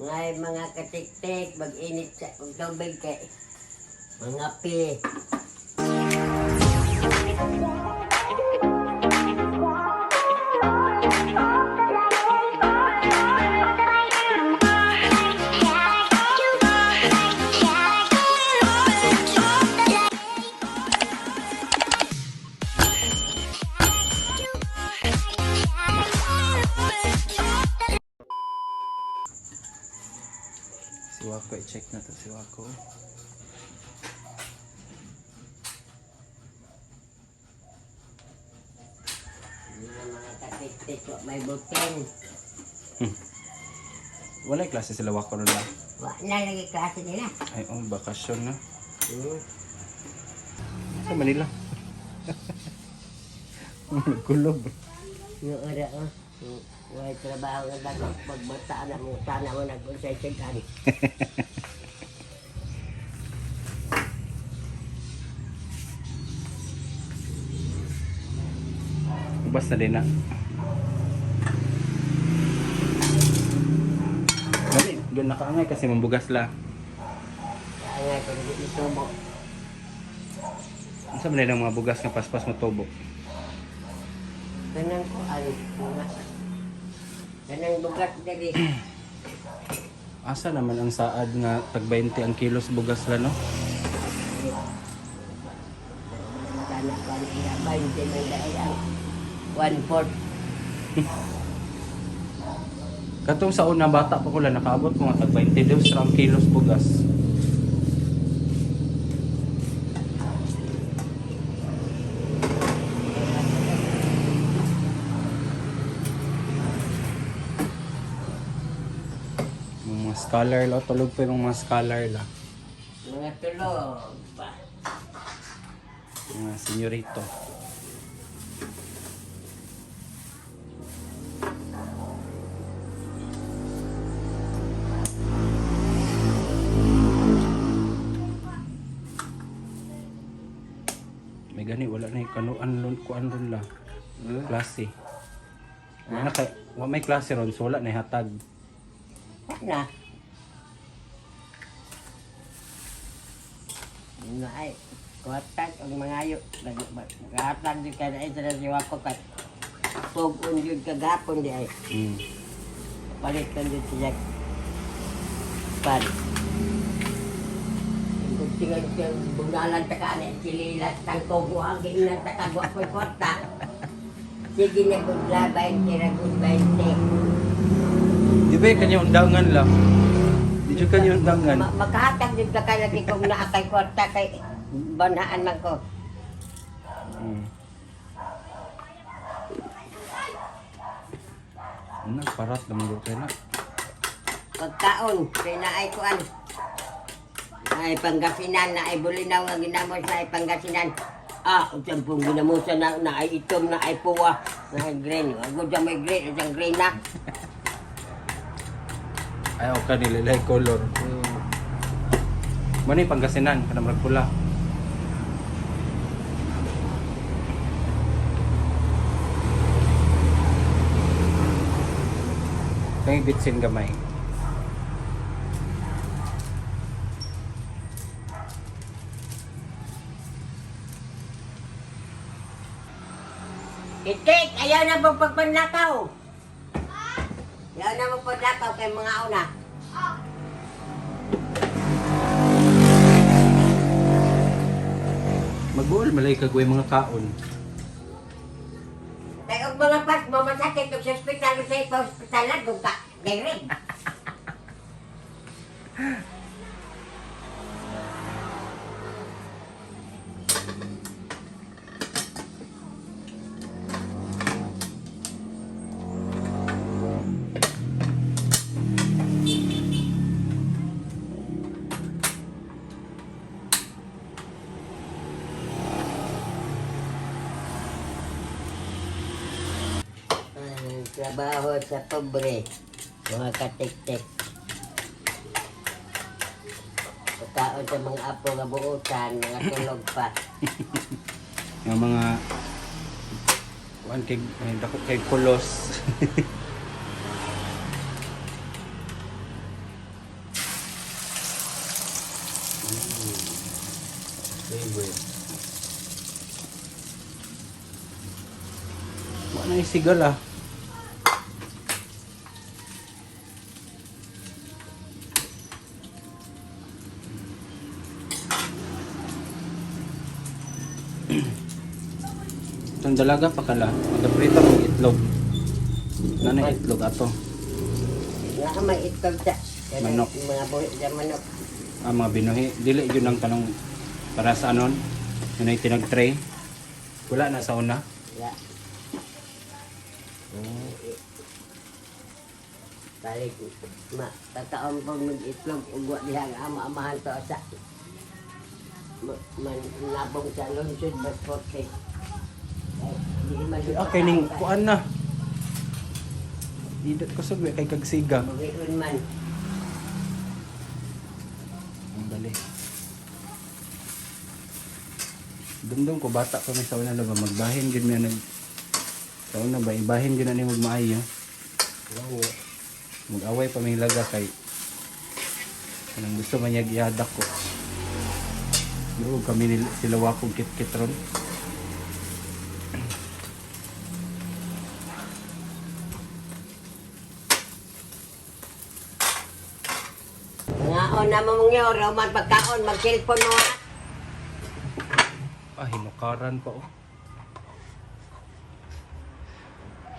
Ngay mga katiktik, mag-init sa og tubig kay mga pi. Si Wako, i-check na to si Wako. Mga katiktik, wa may butin. Wala yung klase sila Wako ron lang. Wa na lagi klase nila. Ay, oh, bakasyon na. Hmm. Sa Manila. Nagkulob. Yung ora oh. Way trabaho na dako pagbata na mo sana mo nag-unsay sigan. Ubas na din na. Dali, doon nakaangay kasi mambugas la. Kaya nga kung di itubo. Ano sa Manila ang mga bugas nga paspas mo tubo? Kanang ko ay mga kanang bugat diri. Asa naman ang saad nga tag 20 ang kilos bugas la, no? Sana ko ang iya 20 man dai ang 1/4. Katong sa una bata pa ko lang nakaabot ko nga tag 22 ra ang kilos bugas. Yung mga scholar la, tulog pa yung mga scholar la. Mga tulog pa. Mga senyorito. May gani wala na yung kanuan lon kuan ron la. Klase. Wala na kay wa may klase ron so wala na hatag. Wa na. Nga ay kuwatag og mangayo. Naghatag jud kay na sa si Wako kay pug-on jud kagapon di ay. Palit kan jud siya. Pan. Kung tingnan siya, bunalan ta ka ani chililat tangkog mo ang giinan ta ka wa ko'y kwarta. Sige na kung labay, tira kung 20. Di ba yung kanya undangan la? Di jud kanya undangan. Makahatag jud ka lagi kung naa kay kwarta kay banhaan man ko. Ano, parat naman gud kay na. Pagkaon kay naay kuan. Ay Pangasinan na ay Bulinaw nga ginamos na ay Pangasinan. Ah, unsang pong ginamusan na na ay itom na ay puwa na ay green. Agud may green, unsang green na. Ay, okay nila ilay color. Mani Pangasinan kanang murag pula. Kay bitsin gamay. Itik, ayaw na pong pagpanlakaw. Ayaw na pong pagpanlakaw kay mga una. Magbuol malay kag way mga kaon. Kay og mga pas mo masakit og sa ospital sa ipa ospitalan kung ka direct. Ang trabaho sa pobre, mga katiktik. Pagkaon sa mga apo nga buutan, mga tulog pa. Yung mga kuan kay ay, dako kay kulos. Favorite. Wala na isigal ah. Itong dalaga pa kala, magaprito mong itlog. Nanay itlog ato. Nga may itlog sa Manok. Mga buhi sa manok. Ah, mga binuhi. Dili yun ang kanong para sa anon. Yun ay tinag-tray. Wala na sa una. Ya. Balik ma tataon pag mag-itlog ug wa diha nga ama-amahan to sa man nabong sa lungsod Basporte. Ay, di man Okay, ning kuan na. Didot ko sugwe kay kagsiga. Buhion man. Ang dali. Dumdum ko bata pa may sa una na ba magbahin gid mi nag sa una ba ibahin gid na ni magmaayo. Gani. Mag-away pa may laga kay kanang gusto man niya gihadak ko. Yo kami nil, sila wakong kit-kit ron. Ngaon na mo mong yun, man pagkaon, mag-cellphone mo ha. Ah, hinukaran pa oh.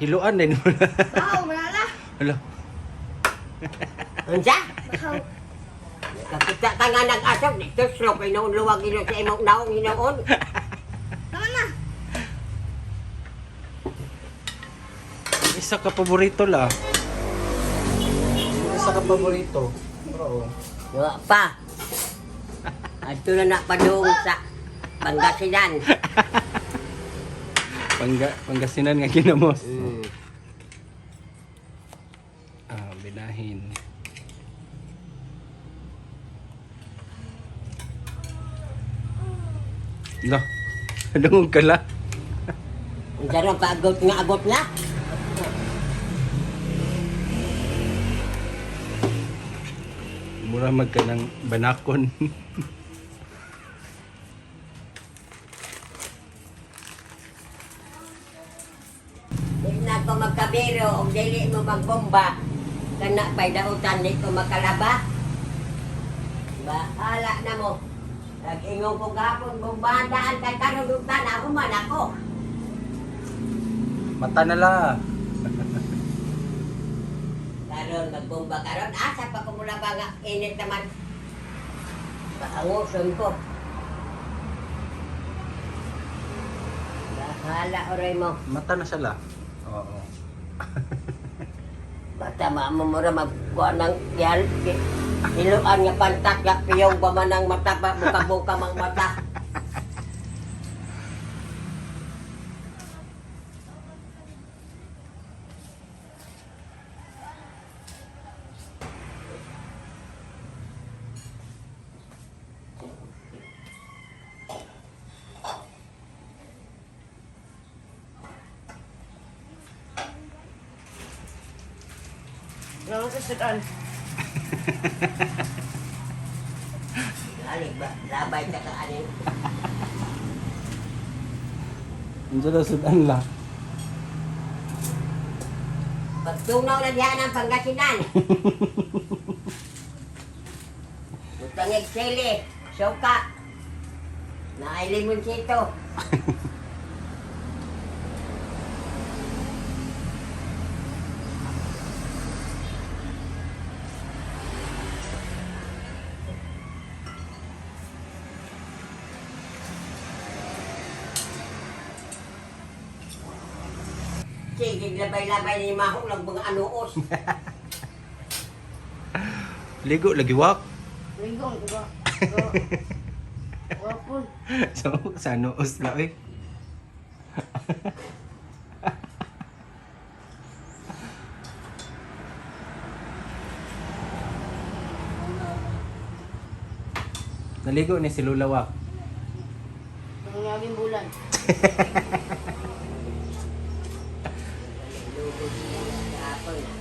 Hiluan din mo na. Bahaw, malala. Hala. Unsa? Bahaw. Kakita ka nga nag-asok, dito slok, inoon luwag ino sa imong naong hinoon. Tama na. Isa ka paborito la. Isa ka paborito. Oo. Wa pa. Adto na napadung sa Pangasinan. Pangasinan nga ginamos. Mm. Ah, binahin. La. Dungog ka la. Unsa ron paagot nga agot nga? Mura magka ng banakon. Di na ko magkabiro og dili mo magbomba. Kana pay dautan di ko makalaba. Bahala na mo. Nag-ingon ko gapon, bombahan daan kay karon dutan ako man ako. Mata na la. Karon magbomba karon asa pa ko mula ba nga init naman. Paanguson ko. Bahala oray mo. Mata na siya la. Oo. Basta maamumura magkuha ng yal, hiluan nga pantak nga piyong ba man ang mata pa, buka-buka mang mata. Lalo sa sudan. Dali ba, labay ka ka anin. Unsa daw sudan la. Pagtunaw na diyan ang Pangasinan. Butangig sili, suka, naay limonsito. Sige, labay-labay ni Maho lang mga anuos. Ligo lagi wak. Linggo ang kuba. Wapon. So, sa noos la eh. Naligo ni si Lula wak. Ang laging bulan. Lugod niya kahapon ah.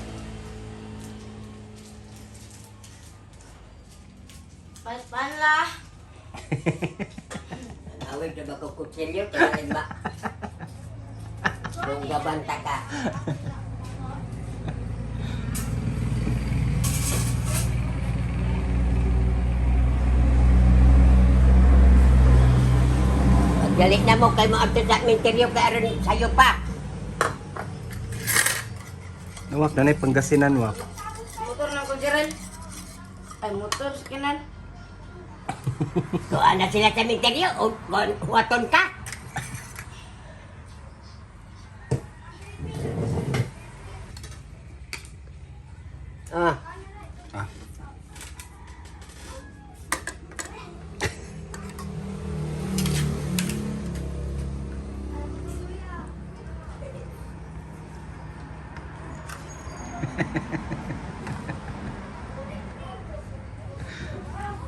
Panla. Gawin sa ba ko kutsilyo, kaya ba? Kung gabanta ka. Paggalit na mo kay mo adto sa menteryo kay aron sayo pa. Nawak na Pangasinan wak. Motor ng kujiran. Ay, motor sa kinan. Kuha na sila sa menteryo o huwaton ka. Ah. Ah.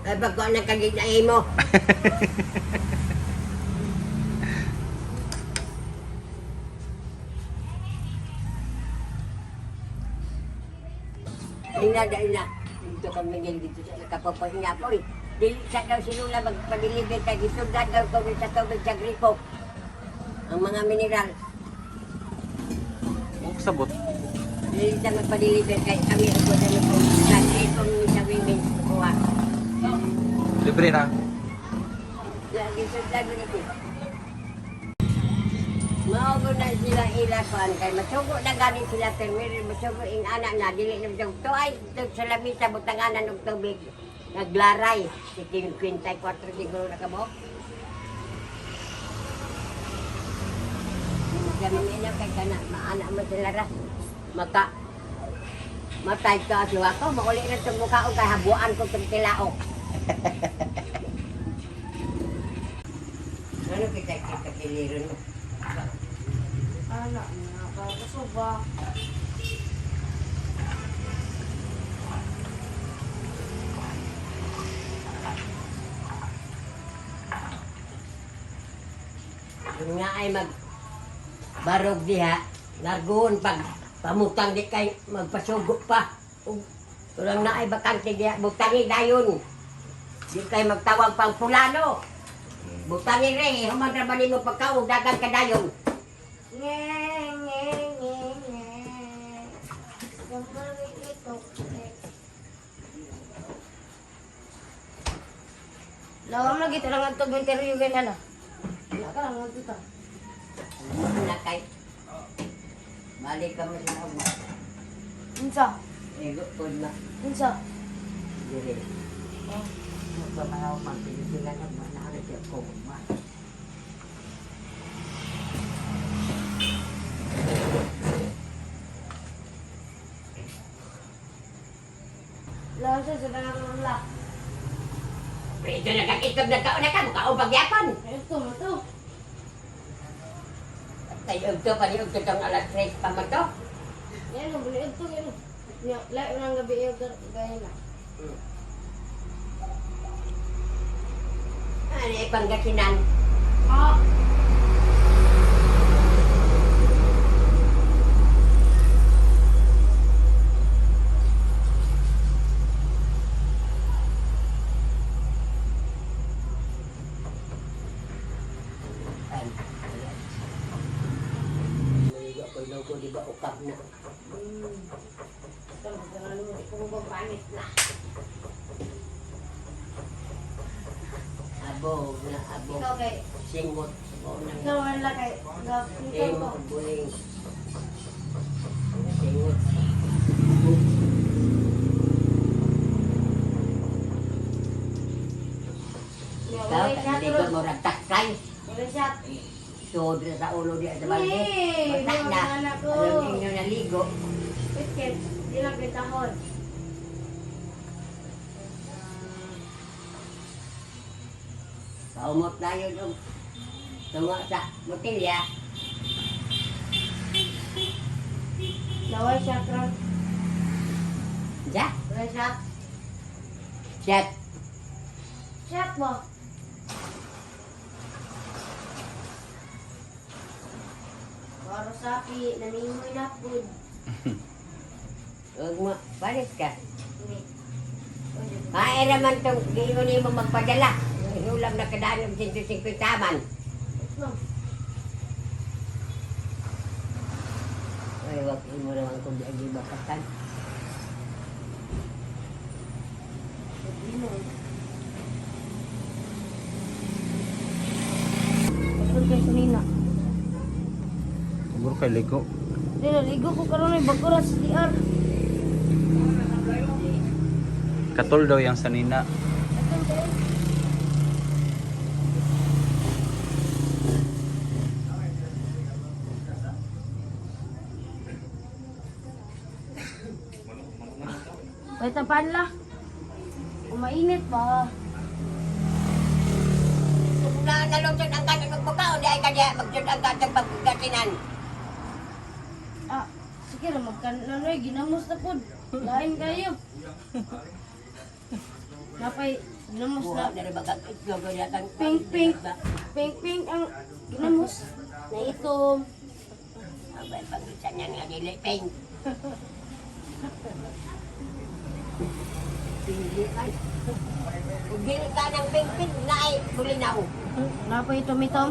Ay, pagkuha ng kagig na imo. Ina, dahil na. Dito kami ngayon dito sa nakapapahinga po eh. Dili sa daw sinula magpadeliver kay gisugdan daw kami sa tubig sa gripo. Ang mga mineral. Oh, sabot. Dili sa magpadeliver kay kami ang kuha sa sa gripo sa women kuha. Libre na. Lagi sa lago nito. Mao na sila ila kuan kay masugo na gani sila pero masugo ing ana na dili na masugo. To ay to sa lamisa butanganan og tubig. Naglaray si 54 siguro na kamo. Kaya mamina kay kana maana mo sila ra. Maka matay ka siwa ko mauli na itong mukha ko kay habuan ko itong tilaok. Ano kita kita kiliron mo? Ana, nakakasuba. Yung nga ay mag barog diha, largoon pag pamutang di kay magpasugo pa. Ug tulang na ay bakante diha, butangi dayon. Di kay magtawag pang pulano. Butangi re, human ra ba nimo pagkaog dagan ka dayon. Nye, nye, nye, nye. Lawam lagi ito lang ang tug interview ganyan na. Wala ka lang dito. Na kay balik ka mo sa ugma. Unsa? Ego pod ma Unsa? dire. Oh. Magpamalaw man sila na na siya ko ma. Lawam siya sa lang la. Ito nagkakitob na kaon na ka, mukha pagyapon. Ito mo to. Tayo ugto pa ni ugto tong alas 3 pa mo to. Yan ang buli ito yan. Ya, lain ng gabi yung gaya na. Ano ay Pangasinan? Ah. Ay, maligo ako logo, di ba ukap na? Ito mo ko magpanit na. Abo, na abo. Ikaw kay Singot. Abo na. ikaw man lang kay ikaw Imo, ko. buling. Singot. Ikaw, maligo mo ragtaksay. Wala siya. Tuhod na sa ulo diya sa balde. Hey, Bata na. mga anak ko. Alam ninyo naligo. Wait, Ken. Di lang kitahon. Paumot tayo doon. Tungo sa botilya. Laway siya, Kron. Ja, Wala siya. Shot. Shot mo. Maro sapi, namingoy na food. Huwag mo, balik ka. Hindi. Maera man itong giingon mo magpadala. ulam na kadaan ng 150 man. Ay, wag mo naman kung di agi bakatan. Pagod kayo kanina. Siguro kay ligo. Di naligo ko karon ay bago ra sa DR. Katol daw yung sanina. Atol kayo. Wait ang panla. Umainit ba? Kung na nalungsod ang kanan magbukaon, di ay kanya magsud ang kanan pagkasinan. Ah, sige ra magkananoy ginamos na pud. Lain kayo. Napay ginamos Buha na. na rin bagang itlog niya kang Pink pink. Pink pink ang ginamos. Na itom. Abay, pag-isa niyan nga dili, pink. Pili ay. Kung dili ka ng pink-pink, na ay bulinaw. Napay itom-itom.